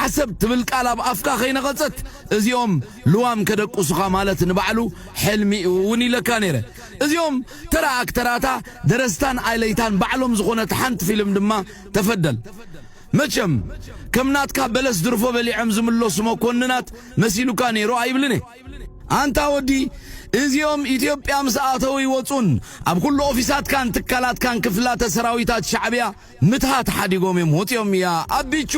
ዓሰብ ትብል ቃል ኣብ ኣፍካ ከይነቐጸት፣ እዚኦም ልዋም ከደቁሱኻ ማለት ንባዕሉ ሕልሚ እዩ እውን ኢለካ ነይረ። እዚኦም ተራ ኣክተራታ ደረስታን ኣለይታን ባዕሎም ዝኾነት ሓንቲ ፊልም ድማ ተፈደል። መቸም ከም ናትካ በለስ ድርፎ በሊዖም ዝምለሱ መኮንናት መሲሉካ ነይሩ ኣይብልን እየ። ኣንታ ወዲ፣ እዚኦም ኢትዮጵያ ምስ ኣተዉ ይወጹን ኣብ ኩሉ ኦፊሳትካን ትካላትካን ክፍላተ ሰራዊታት ሻዕብያ ምትሃት ሓዲጎም እዮም ወጺኦም። እያ ኣቢቹ፣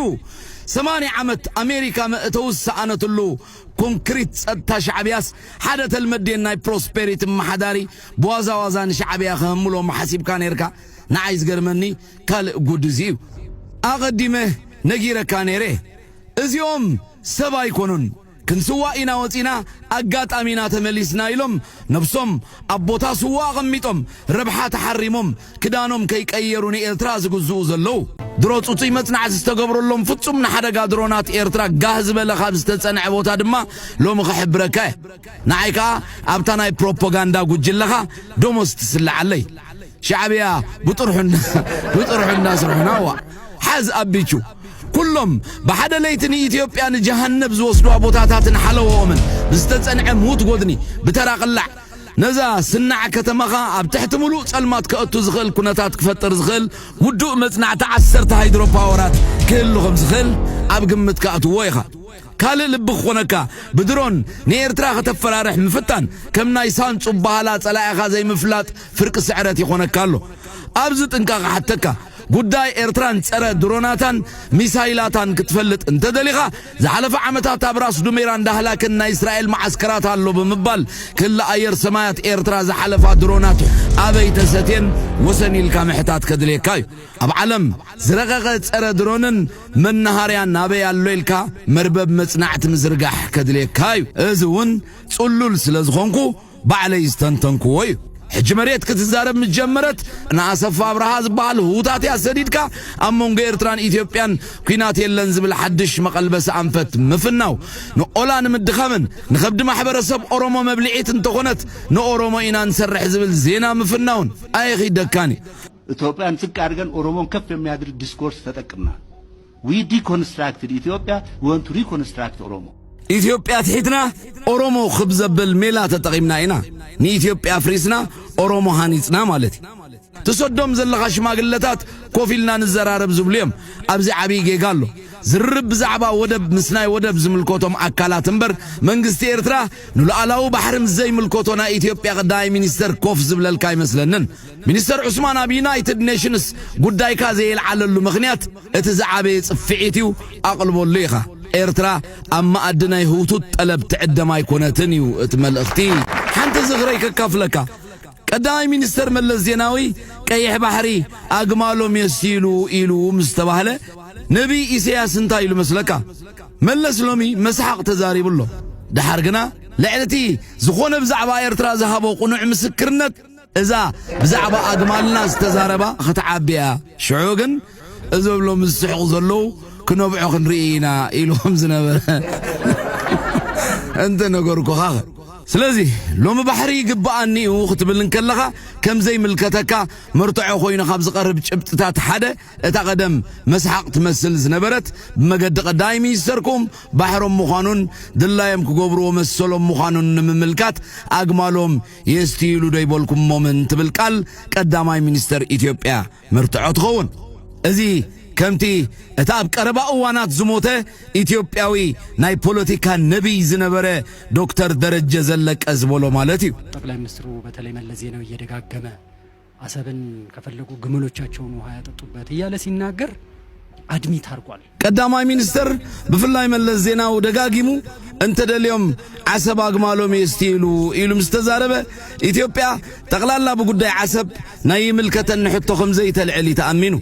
ሰማንያ ዓመት ኣሜሪካ መእተዊ ዝሰኣነትሉ ኮንክሪት ጸጥታ ሻዕብያስ ሓደ ተልመዴን ናይ ፕሮስፔሪቲ መሓዳሪ ብዋዛ ዋዛ ንሻዕብያ ክህምሎም ሓሲብካ ነርካ። ንዓይ ዝገርመኒ ካልእ ጉድ እዚ እዩ። ኣቐዲመ ነጊረካ ነይረ። እዚኦም ሰብ ኣይኮኑን። ክንስዋእ ኢና ወጺና፣ ኣጋጣሚ ኢና ተመሊስና ኢሎም ነብሶም ኣብ ቦታ ስዋ ኣቐሚጦም፣ ረብሓ ተሓሪሞም፣ ክዳኖም ከይቀየሩ ንኤርትራ ዝግዝኡ ዘለዉ። ድሮ ጽጹይ መጽናዕቲ ዝተገብረሎም ፍጹም ንሓደጋ ድሮናት ኤርትራ ጋህ ዝበለ ካብ ዝተጸንዐ ቦታ ድማ ሎሚ ክሕብረካ እየ። ንዓይ ከኣ ኣብታ ናይ ፕሮፓጋንዳ ጉጅለኻ ደሞዝ ትስልዓለይ። ሻዕብያ ብጥርሑና ብጥርሑና ስርሑና ዋ ሓዝ ኣቢቹ። ኩሎም ብሓደ ለይቲ ንኢትዮጵያ ንጀሃነብ ዝወስዱዋ ቦታታትን ሓለዎኦምን ብዝተጸንዐ ምዉት ጎድኒ ብተራ ቅላዕ ነዛ ስናዕ ከተማኻ ኣብ ትሕቲ ምሉእ ጸልማት ከእቱ ዝኽእል ኩነታት ክፈጥር ዝኽእል ውዱእ መጽናዕቲ ዓሰርተ ሃይድሮ ፓወራት ክህሉ ከም ዝኽእል ኣብ ግምት ከእትዎ ኢኻ። ካልእ ልቢ ክኾነካ ብድሮን ንኤርትራ ከተፈራርሕ ምፍታን ከም ናይ ሳንጹ በሃላ ጸላኢኻ ዘይምፍላጥ ፍርቂ ስዕረት ይኾነካ ኣሎ። ኣብዚ ጥንቃቕ ሓተካ። ጉዳይ ኤርትራን ጸረ ድሮናታን ሚሳይላታን ክትፈልጥ እንተደሊኻ፣ ዝሓለፈ ዓመታት ኣብ ራስ ዱሜራ እንዳህላክን ናይ እስራኤል መዓስከራት ኣሎ ብምባል ክሊ ኣየር ሰማያት ኤርትራ ዝሓለፋ ድሮናት ኣበይ ተሰትየን ወሰን ኢልካ ምሕታት ከድልየካ እዩ። ኣብ ዓለም ዝረቐቐ ጸረ ድሮንን መናሃርያን ኣበይ ኣሎ ኢልካ መርበብ መጽናዕቲ ምዝርጋሕ ከድልየካ እዩ። እዚ እውን ጽሉል ስለ ዝኾንኩ ባዕለይ ዝተንተንክዎ እዩ። ሕጂ መሬት ክትዛረብ ምስ ጀመረት፣ ንኣሰፋ ኣብርሃ ዝበሃል ህውታት እያ ሰዲድካ ኣብ መንጎ ኤርትራን ኢትዮጵያን ኲናት የለን ዝብል ሓድሽ መቐልበሲ ኣንፈት ምፍናው፣ ንኦላ ንምድኻምን ንኸብዲ ማሕበረሰብ ኦሮሞ መብልዒት እንተኾነት ንኦሮሞ ኢና ንሰርሕ ዝብል ዜና ምፍናውን ኣየኺደካን እዩ። ኢትዮጵያን ዝቅ አድርገን ኦሮሞን ከፍ የሚያደርግ ዲስኮርስ ተጠቅመናል። We deconstructed Ethiopia, we want to reconstruct Oromo. ኢትዮጵያ ትሒትና ኦሮሞ ክብ ዘብል ሜላ ተጠቒምና ኢና። ንኢትዮጵያ ኣፍሪስና ኦሮሞ ሃኒጽና ማለት እዩ። ትሰዶም ዘለኻ ሽማግለታት ኮፍ ኢልና ንዘራረብ ዝብሉ እዮም። ኣብዚ ዓብዪ ጌጋ ኣሎ። ዝርርብ ብዛዕባ ወደብ ምስ ናይ ወደብ ዝምልከቶም ኣካላት እምበር መንግስቲ ኤርትራ ንሉዓላዊ ባሕሪ ምስ ዘይምልከቶ ናይ ኢትዮጵያ ቀዳማይ ሚኒስተር ኮፍ ዝብለልካ ኣይመስለንን። ሚኒስተር ዑስማን ኣብ ዩናይትድ ኔሽንስ ጉዳይካ ዘየልዓለሉ ምኽንያት እቲ ዝዓበየ ጽፍዒት እዩ፣ ኣቕልበሉ ኢኻ። ኤርትራ ኣብ መኣዲ ናይ ህውቱት ጠለብ ትዕደም ኣይኮነትን እዩ እቲ መልእኽቲ። ሓንቲ ዝኽረይ ከካፍለካ። ቀዳማይ ሚኒስተር መለስ ዜናዊ ቀይሕ ባሕሪ ኣግማሎም የስትይሉ ኢሉ ምስ ተባህለ ነቢይ ኢሳያስ እንታይ ኢሉ መስለካ? መለስ ሎሚ መስሓቕ ተዛሪቡ ኣሎ። ደሓር ግና ልዕሊ እቲ ዝኾነ ብዛዕባ ኤርትራ ዝሃቦ ቅኑዕ ምስክርነት እዛ ብዛዕባ ኣግማልና ዝተዛረባ ክትዓቢ እያ። ሽዑ ግን እዞም ሎሚ ዝስሕቑ ዘለዉ ክነብዖ ክንርኢ ኢና ኢሉ ከም ዝነበረ እንተ ነገርኩኻ። ስለዚ ሎሚ ባሕሪ ይግብኣኒ እዩ ክትብል እንከለኻ ከም ዘይምልከተካ መርትዖ ኮይኑ ካብ ዝቐርብ ጭብጥታት ሓደ እታ ቀደም መስሓቕ ትመስል ዝነበረት ብመገዲ ቀዳማይ ሚኒስተርኩም ባሕሮም ምዃኑን ድላዮም ክገብርዎ መሰሎም ምዃኑን ንምምልካት ኣግማሎም የስትይሉ ዶ ኣይበልኩሞምን ትብል ቃል ቀዳማይ ሚኒስተር ኢትዮጵያ መርትዖ ትኸውን። እዚ ከምቲ እቲ ኣብ ቀረባ እዋናት ዝሞተ ኢትዮጵያዊ ናይ ፖለቲካ ነቢይ ዝነበረ ዶክተር ደረጀ ዘለቀ ዝበሎ ማለት እዩ። ጠቅላይ ሚኒስትሩ በተለይ መለስ ዜናዊ እየደጋገመ አሰብን ከፈለጉ ግመሎቻቸውን ውሃ ያጠጡበት እያለ ሲናገር አድሚት አርጓል። ቀዳማይ ሚኒስተር ብፍላይ መለስ ዜናዊ ደጋጊሙ እንተደልዮም ዓሰብ ኣግማሎም የስትይሉ ኢሉ ምስ ተዛረበ ኢትዮጵያ ጠቕላላ ብጉዳይ ዓሰብ ናይ ይምልከተኒ ሕቶ ከም ዘይተልዕል እዩ ተኣሚኑ።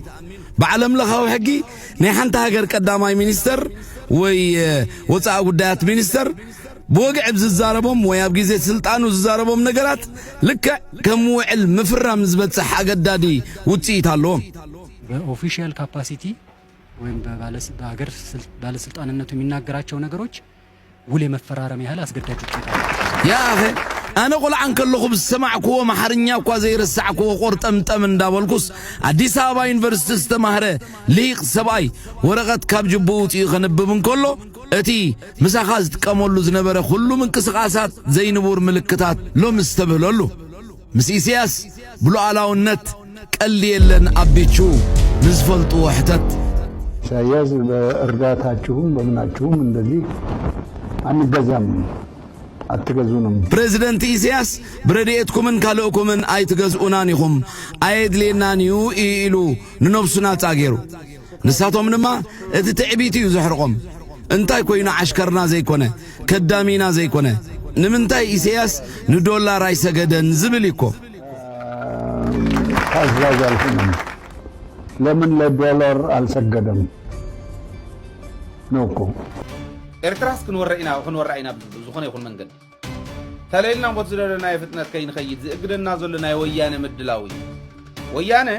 ብዓለም ለኻዊ ሕጊ ናይ ሓንቲ ሃገር ቀዳማይ ሚኒስተር ወይ ወፃኢ ጉዳያት ሚኒስተር ብወግዒ ዝዛረቦም ወይ ኣብ ግዜ ስልጣኑ ዝዛረቦም ነገራት ልክዕ ከም ውዕል ምፍራም ዝበጽሕ ኣገዳዲ ውጽኢት ኣለዎም። በኦፊሻል ካፓሲቲ ወይም በባለስ- በሀገር ስል- ባለስልጣንነቱ የሚናገራቸው ነገሮች ውል የመፈራረም ያህል አስገዳጅ ውጤት አላቸው። ያ አኸ ኣነ ቆልዓ እንከለኹ ብዝሰማዕክዎ ኣምሓርኛ እኳ ዘይረሳዕክዎ ቆርጠምጠም እንዳበልኩስ ኣዲስ ኣበባ ዩኒቨርሲቲ ዝተማህረ ሊቅ ሰብኣይ ወረቐት ካብ ጅብኡ ውፅኡ ከንብብ እንከሎ እቲ ምሳኻ ዝጥቀመሉ ዝነበረ ኩሉ ምንቅስቓሳት ዘይንቡር ምልክታት ሎሚ ዝተብህለሉ። ምስ ኢሳያስ ብሉዓላውነት ቀልዲ የለን ኣቢቹ ንዝፈልጥዎ ሕተት። ኢሳያስ በእርዳታችሁም በምናችሁም እንደዚህ አንገዛም አትገዙንም። ፕረዚደንት ኢሳያስ ብረድኤትኩምን ካልእኩምን ኣይትገዝኡናን ኢኹም ኣየድልየናን እዩ ኢሉ ንነብሱ ናጻ ገይሩ። ንሳቶም ድማ እቲ ትዕቢት እዩ ዘሕርቖም። እንታይ ኮይኑ ዓሽከርና ዘይኮነ ከዳሚና ዘይኮነ ንምንታይ ኢሳያስ ንዶላር ኣይሰገደን ዝብል እኮ። ታዛዥ አልሆነም። ለምን ለዶላር አልሰገደም ነው እኮ። ኤርትራስ ክንወረ ኢና ክንወራ ኢና ብዝኾነ ይኹን መንገዲ ተለይልና ቦት ዝደለናዮ ፍጥነት ከይንኸይድ ዝእግደና ዘሎ ናይ ወያነ ምድላው እዩ። ወያነ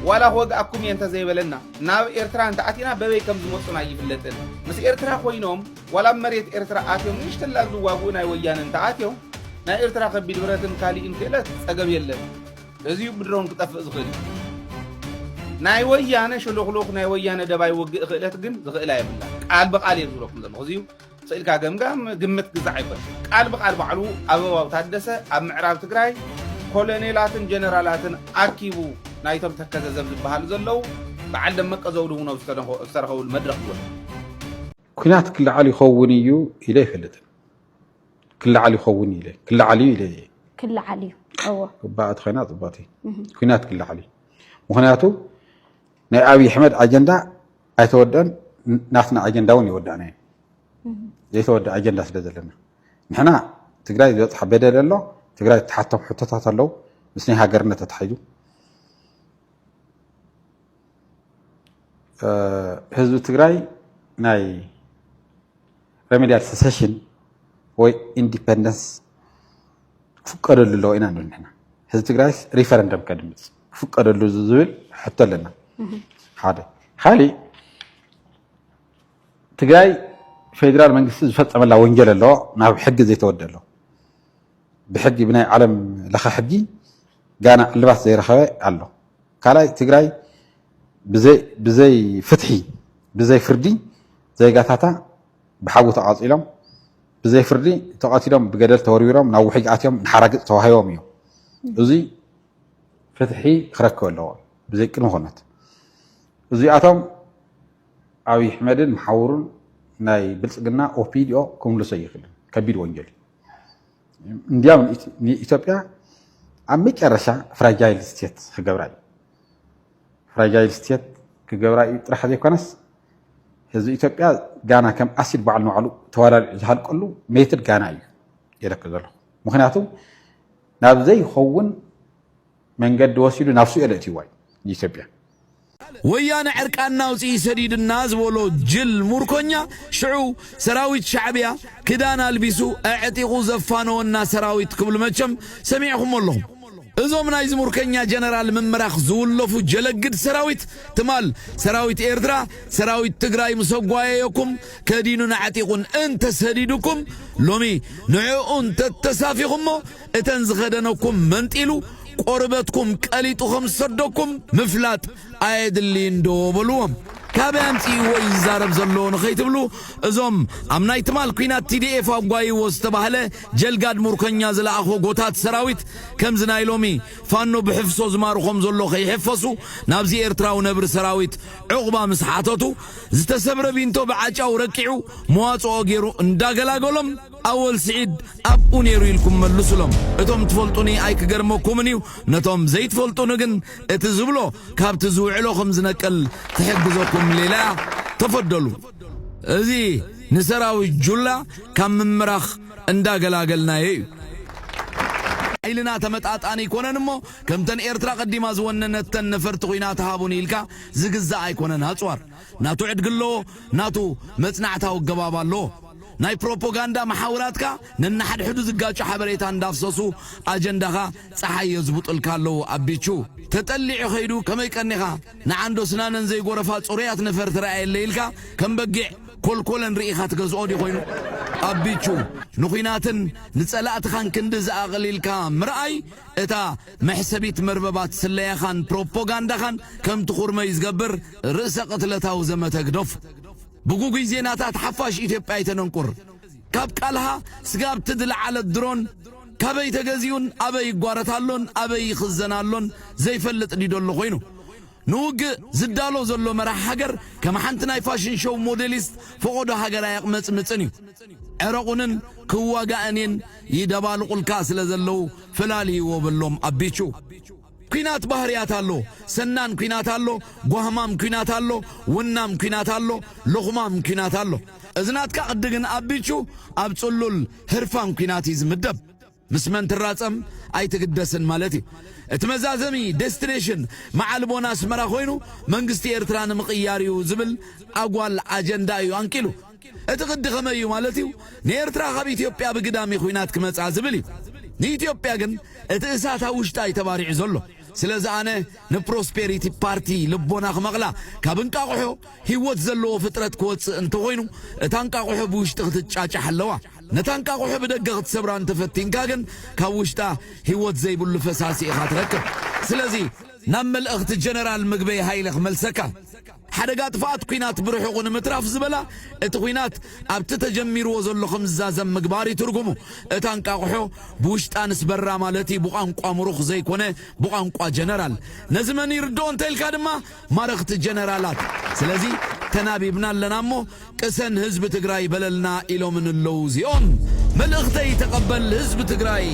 ዋላ ክወግኣኩም እየ እንተዘይበለና ናብ ኤርትራ እንተኣቲና በበይ ከም ዝመፁና ኣይፍለጥን። ምስ ኤርትራ ኮይኖም ዋላ ኣብ መሬት ኤርትራ ኣትዮም ንእሽተላ ዝዋግኡ ናይ ወያነ እንተኣትዮም ናይ ኤርትራ ከቢድ ብረትን ካሊእን ክእለት ጸገም የለን። እዚዩ ብድሮን ክጠፍእ ዝኽእል እዩ። ናይ ወያነ ሽሉኽሉኽ ናይ ወያነ ደባይ ውግእ ክእለት ግን ዝኽእላ የብላ። ቃል ብቃል እየ ዝብለኩም ዘለኹ። እዚዩ ስእልካ ገምጋም ግምት ግዛዕ ኣይኮን ቃል ብቃል ባዕሉ ኣበባው ታደሰ ኣብ ምዕራብ ትግራይ ኮሎኔላትን ጀነራላትን ኣኪቡ ናይቶም ተከዘዘብ ዝበሃሉ ዘለዉ በዓል ደመቀ ዘውዱ እውን ኣብ ዝተረኸ- ዝተረኸብሉ መድረኽ ይወል ኩናት ክለዓል ይኸውን እዩ ኢለ ኣይፈልጥን። ክለዓል ይኸውን ኢለ ክለዓል እዩ ኢለ እየ። ክለዓል እዩ። እዎ። ክበኣት ኮይና ፅቡቅቲ ኩናት ክለዓል እዩ። ምክንያቱ ናይ ኣብይ ኣሕመድ ኣጀንዳ ኣይተወደአን። ናትና ኣጀንዳ እውን ይወዳእና እዩ። ዘይተወደ ኣጀንዳ ስለ ዘለና ንሕና ትግራይ ዝበፅሓ በደል ኣሎ። ትግራይ ተሓቶም ሕቶታት ኣለዉ ምስ ናይ ሃገርነት ተታሒዙ ህዝቢ ትግራይ ናይ remedial secession ወይ independence ክፍቀደሉ ኣለዎ ኢና ንብል ንሕና። ህዝቢ ትግራይስ ሪፈረንደም ከድምፅ ክፍቀደሉ ዝብል ሕቶ ኣለና። ሓደ ካሊእ ትግራይ ፌዴራል መንግስቲ ዝፈፀመላ ወንጀል ኣሎ ናብ ሕጊ ዘይተወደ ኣሎ። ብሕጊ ብናይ ዓለም ለኸ ሕጊ ጋና ዕልባት ዘይረኸበ ኣሎ። ካልኣይ ትግራይ ብዘይ ፍትሒ ብዘይ ፍርዲ ዜጋታታ ብሓዊ ተቓፂሎም ብዘይ ፍርዲ ተቐቲሎም ብገደል ተወርዊሮም ናብ ውሕጅ ኣትዮም ንሓራግፅ ተዋሂቦም እዮም። እዙይ ፍትሒ ክረክብ ኣለዎ ብዘይ ቅድሚ ኩነት። እዚኣቶም ኣብይ ኣሕመድን መሓውሩን ናይ ብልፅግና ኦፒዲኦ ክምልሶ ይኽእልን ከቢድ ወንጀል እዩ። እንዲያም ንኢትዮጵያ ኣብ መጨረሻ ፍራጃይል ስቴት ክገብራ እዩ። ፍራጃይል ስቴት ክገብራ እዩ ጥራሕ ዘይኮነስ ህዝቢ ኢትዮጵያ ጋና ከም ኣሲድ ባዕሉ ንባዕሉ ተዋላሊዑ ዝሃልቀሉ ሜትድ ጋና እዩ የለክ ዘለኹ። ምክንያቱ ናብ ዘይኸውን መንገዲ ወሲዱ ናብ ሱኤል እትይዋ እዩ ንኢትዮጵያ። ወያነ ዕርቃንና ኣውፅኢ ሰዲድና ዝበሎ ጅል ሙርኮኛ ሽዑ ሰራዊት ሻዕብያ ክዳን ኣልቢሱ ኣዕጢቑ ዘፋነወና ሰራዊት ክብሉ መቸም ሰሚዕኹሞ ኣለኹም። እዞም ናይዚ ሙርከኛ ጀነራል ምምራኽ ዝውለፉ ጀለግድ ሰራዊት ትማል ሰራዊት ኤርትራ ሰራዊት ትግራይ ምስ ኣጓየየኩም ከዲኑን ኣዕጢቑን እንተሰዲዱኩም ሎሚ ንዕኡ እንተተሳፊኹሞ እተን ዝኸደነኩም መንጢሉ ቆርበትኩም ቀሊጡ ከም ዝሰደኩም ምፍላጥ ኣየድልይን ዶ በልዎም። ካበይ ኣምፂእዎ እዩ ዝዛረብ ዘሎ ንኸይትብሉ እዞም ኣብ ናይ ትማል ኲናት ቲ ዲ ኤፍ ኣጓይዎ ዝተባህለ ጀልጋድ ሙርከኛ ዝለኣኾ ጎታት ሰራዊት ከምዚ ናይ ሎሚ ፋኖ ብሕፍሶ ዝማርኾም ዘሎ ከይሕፈሱ ናብዚ ኤርትራዊ ነብሪ ሰራዊት ዕቑባ ምስ ሓተቱ ዝተሰብረ ቢንቶ ብዓጫው ረቂዑ መዋፅኦ ገይሩ እንዳገላገሎም ኣወል ስዒድ ኣብኡ ነይሩ ኢልኩም መልሱሎም። እቶም ትፈልጡኒ ኣይክገርመኩምን እዩ። ነቶም ዘይትፈልጡኒ ግን እቲ ዝብሎ ካብቲ ዝውዕሎ ከም ዝነቅል ትሕግዘኩም ሌላ እያ። ተፈደሉ። እዚ ንሰራዊት ጁላ ካብ ምምራኽ እንዳገላገልናዮ እዩ። ሓይልና ተመጣጣኒ ኣይኮነን እሞ ከምተን ኤርትራ ቀዲማ ዝወነነተን ነፈርቲ ኲናት ሃቡኒ ኢልካ ዝግዛእ ኣይኮነን። ኣጽዋር ናቱ ዕድጊ ኣለዎ፣ ናቱ መጽናዕታዊ ኣገባብ ኣለዎ። ናይ ፕሮፖጋንዳ መሓውራትካ ነንሓድሕዱ ዝጋጩ ሓበሬታ እንዳፍሰሱ ኣጀንዳኻ ጸሓይ የዝብጡልካ ኣለዉ። ኣቢቹ ተጠሊዑ ኸይዱ ከመይ ቀኒኻ ንዓንዶ ስናነን ዘይጎረፋ ጽሩያት ነፈርቲ ረኣየለ ኢልካ ከም በጊዕ ኮልኮለን ርኢኻ ትገዝኦ ድዩ ኮይኑ? ኣቢቹ፣ ንኹናትን ንጸላእትኻን ክንዲ ዝኣቕሊልካ ምርኣይ፣ እታ መሕሰቢት መርበባት ስለያኻን ፕሮፖጋንዳኻን ከም ትኹርመይ ዝገብር ርእሰ ቅትለታዊ ዘመተ ግደፉ። ብጉጉይ ዜናታት ሓፋሽ ኢትዮጵያ ኣይተነንቁር። ካብ ቃልሃ ስጋብ ትድለዓለት ድሮን ካበይ ተገዚኡን ኣበይ ይጓረት ኣሎን ኣበይ ይኽዘን ኣሎን ዘይፈልጥ ድዩ ደሎ ኮይኑ? ንውግእ ዝዳሎ ዘሎ መራሕ ሃገር ከም ሓንቲ ናይ ፋሽን ሾው ሞዴሊስት ፈቐዶ ሃገር ኣየቕመጽምጽን እዩ። ዕረቑንን ክዋጋእን እየን ይደባልቑልካ ስለ ዘለዉ ፈላልይዎ በሎም ኣቢቹ። ኲናት ባህርያት ኣሎ። ሰናን ኲናት ኣሎ፣ ጓህማም ኲናት ኣሎ፣ ውናም ኲናት ኣሎ፣ ሎኽማም ኲናት ኣሎ። እዚ ናትካ ቅዲ ግን ኣቢቹ ኣብ ጽሉል ህርፋን ኲናት እዩ ዝምደብ። ምስ መን ትራጸም ኣይትግደስን ማለት እዩ። እቲ መዛዘሚ ዴስቲኔሽን መዓልቦን ኣስመራ ኮይኑ መንግስቲ ኤርትራ ንምቕያር እዩ ዝብል ኣጓል ኣጀንዳ እዩ ኣንቂሉ። እቲ ቅዲ ከመይ እዩ ማለት እዩ? ንኤርትራ ካብ ኢትዮጵያ ብግዳሚ ኲናት ክመጻ ዝብል እዩ። ንኢትዮጵያ ግን እቲ እሳት ኣብ ውሽጣ እዩ ተባሪዑ ዘሎ። ስለዚ ኣነ ንፕሮስፔሪቲ ፓርቲ ልቦና ክመቕላ ካብ እንቃቑሖ ህይወት ዘለዎ ፍጥረት ክወጽእ እንተኾይኑ እታ እንቃቑሖ ብውሽጢ ክትጫጫሕ ኣለዋ። ነታ እንቃቑሖ ብደገ ክትሰብራ እንተፈቲንካ ግን ካብ ውሽጣ ህይወት ዘይብሉ ፈሳሲ ኢኻ ትረክብ። ስለዚ ናብ መልእኽቲ ጀነራል ምግበይ ሃይለ ክመልሰካ። ሓደጋ ጥፍኣት ኲናት ብርሑቑ ንምትራፍ ዝበላ እቲ ኲናት ኣብቲ ተጀሚርዎ ዘሎ ከም ዝዛዘም ምግባር እዩ ትርጉሙ። እታ እንቃቑሖ ብውሽጣ ንስበራ ማለት እዩ ብቋንቋ ምሩኽ ዘይኮነ ብቋንቋ ጀነራል። ነዚ መን ይርድኦ እንተ ኢልካ ድማ ማረኽቲ ጀነራላት። ስለዚ ተናቢብና ኣለና እሞ ቅሰን ህዝቢ ትግራይ በለልና ኢሎምን ኣለዉ እዚኦም። መልእኽተይ ተቐበል ህዝቢ ትግራይ።